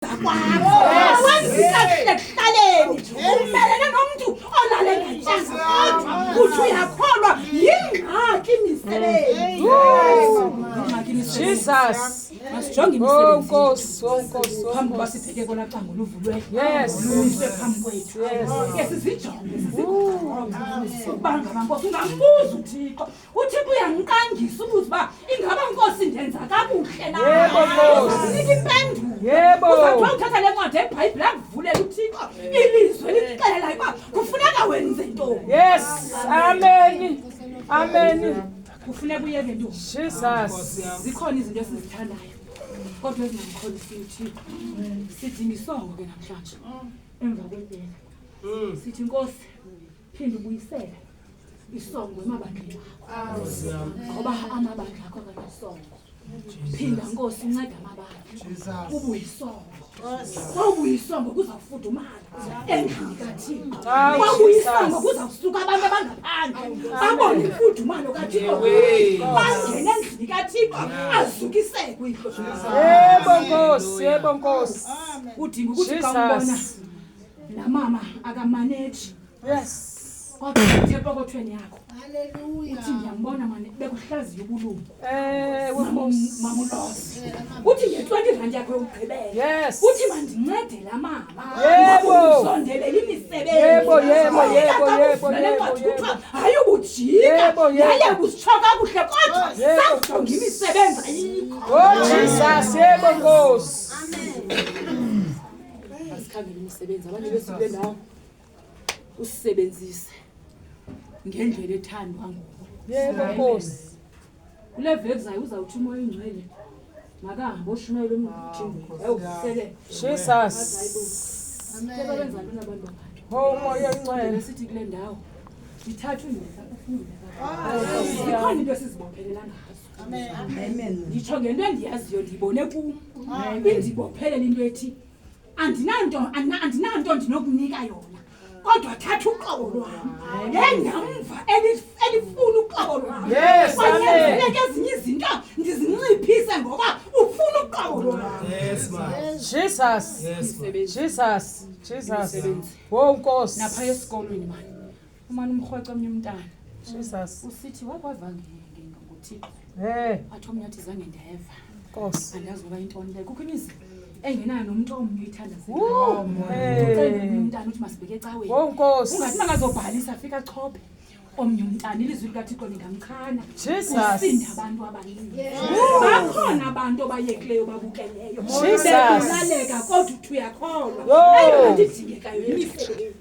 Kwakho wenza kakuhle ekuhlaleni, umelene nomntu olale ngatyanga, kodwa uthi uyakholwa. Yingxaki imisebenzi, yingxaki imisebenzi. Jesus. Masijonge Oh imisebenzi Nkosi, oh Nkosi, oh phambi kuba Nkosi. sibheke kolaa cango luvulweyo lumiswe phambi kwethu. Ke sizijonge, sizijonge ukuba ngaba, Nkosi, ungambuza uThixo. UThixo uyamqangisa, ubuze uba ingaba, Nkosi, ndenza kakuhle na? Yebo, Nkosi. Uzakunika impendulo. Uzawuthiwa uthatha le ncwadi eBhayibhile, akuvulela uThixo ilizwe likuxelelayo uba kufuneka wenze ntoni. Yes. Amen. Amen. Kufuneka uyeke ntoni. Jesus. Zikhona izinto esizithandayo kodwa ezingamkholisiyo uThixo. Sidinga isongo ke namhlanje emva kwebhele. Sithi, Nkosi, phinde ubuyisele isongo emabandleni akho, ngoba amabandla akho akanesongo. Phinda, Nkosi, unceda amabandla, ubuyisongo. Kwawubuyisongo kuzawufudumala endlini kaThixo. Awu, Kwawubuyisongo Jesus. kuzawusuka abantu abangaphandle babone imfudumalo kaThixo, bangene endlini kaThixo, azukiseke uyihlo. Yebo Nkosi, yebo Nkosi. Udinga ukuthi xa umbona Jesus. laa mama akamaneji, kodwa uthe epokothweni yakho uthi, "Ndiyambona mane bekuhlaziya ubulungu." Ewe Nkosi. Mamulose uthi nge-R20 yakho yokugqibela uthi, "Mandincede laa mama." Usondelela imisebenzi. Yebo, yebo, yebo, yebo, Le yebo, ncwadi yebo. kuthiwa hayi ubujika Yebo. yaye busitsho kakuhle, kodwa sakujonga imisebenzi, ayikho. Oh Jesus, yebo Nkosi. Asikhangele imisebenzi. Abantu besikule ndawo, usisebenzise ngendlela ethandwa nguwe. Yebo Nkosi. Kule veki zayo uzawuthi uMoya Ingcwele makahambe oshumayela emthingweni, ayowuvuselela. Jesus. Sebabenza ntoni abantu babantu? Oh Moya Ngcwele. Sithi kule ndawo ithatha undeka, zikhona into esizibophelela ngazo. Nditsho ngento endiyaziyo, ndiyibone kum, indibophelela into ethi andinanto, andinanto ndinokunika yona, kodwa thatha uqobo lwam ngendamva elifuna uqobo lwam. Kwanyanzeleka ezinye izinto ndizinciphise ngoba ufuna uqobo lwam. Yes, ma. Jesus. Yes, ma. Jesus. Jesus. Imisebenzi. Oh Nkosi. Napha esikolweni mani, umane umrhweca omnye umntana, Jesus. usithi wakwava ngoThixo. Wathi omnye, athi, "Zange ndeva." Nkosi. Andazi noba intoni leyo. Kukho imizi engenayo nomntu omnye oyithandazelayo. Ucela omnye umntana, uthi masibheke ecaweni. Oh Nkosi. Ungathi makazobhalisa, afike achophe omnye umntana. Ilizwi likaThixo lingamchana. Jesus. Kusinda abantu abaninzi. Bakhona abantu abayekileyo, babukeleyo, Jesus. bebulaleka, kodwa uthi uyakholwa. Yo. Eyona nto idingekayo yimisebenzi.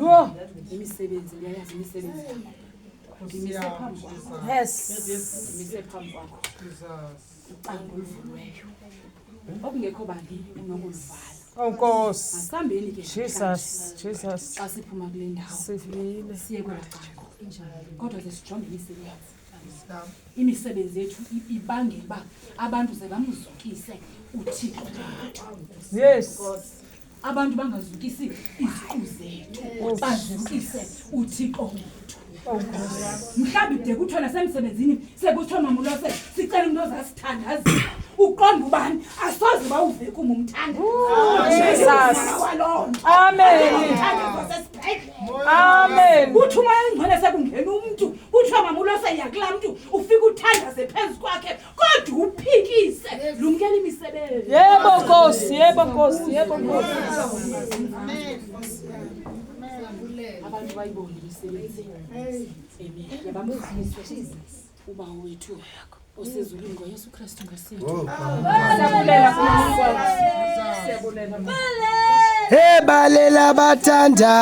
Yho. Imisebenzi, ndiyayazi imisebenzi yakho. Ndimise phambi kwakho, ndimise phambi kwakho ucango oluvulweyo okungekho bani unokuluvala. Oh Nkosi. Masihambeni ke Jesus. Jesus. xa siphuma kule ndawo, Sivile. siye kwelaa cango, kodwa ze sijonge imisebenzi. Imisebenzi yethu ibangela uba abantu ze bamzukise uThixo wethu. Abantu bangazukisi iziqu zethu, bazukise uThixo wethu. Oh Nkosi. Mhlawumbi de kuthiwa nasemsebenzini sekuthiwa, "Mamulose, sicela umntu ozasithandazela." Uqonda ubani asoze bawuve kum umthandazo Jesus. waloo nto. Amen. Umthandazo wasesibhedlele. Amen. Uthi uMoya Ingcwele sekungena umntu, kuthiwa, "Mamulose, yiya kulaa mntu, ufike uthandaze phezu kwakhe," kodwa uphikise. Lumkela imisebenzi. Yebo Nkosi, yebo Nkosi, yebo Nkosi. Abantu bayibone imisebenzi emihle, bamzukise uBawo wethu osezulwini ngoYesu Kristu ngesethu. Siyabulela kuNkulunkulu. Siyabulela. Hey, balela bathanda.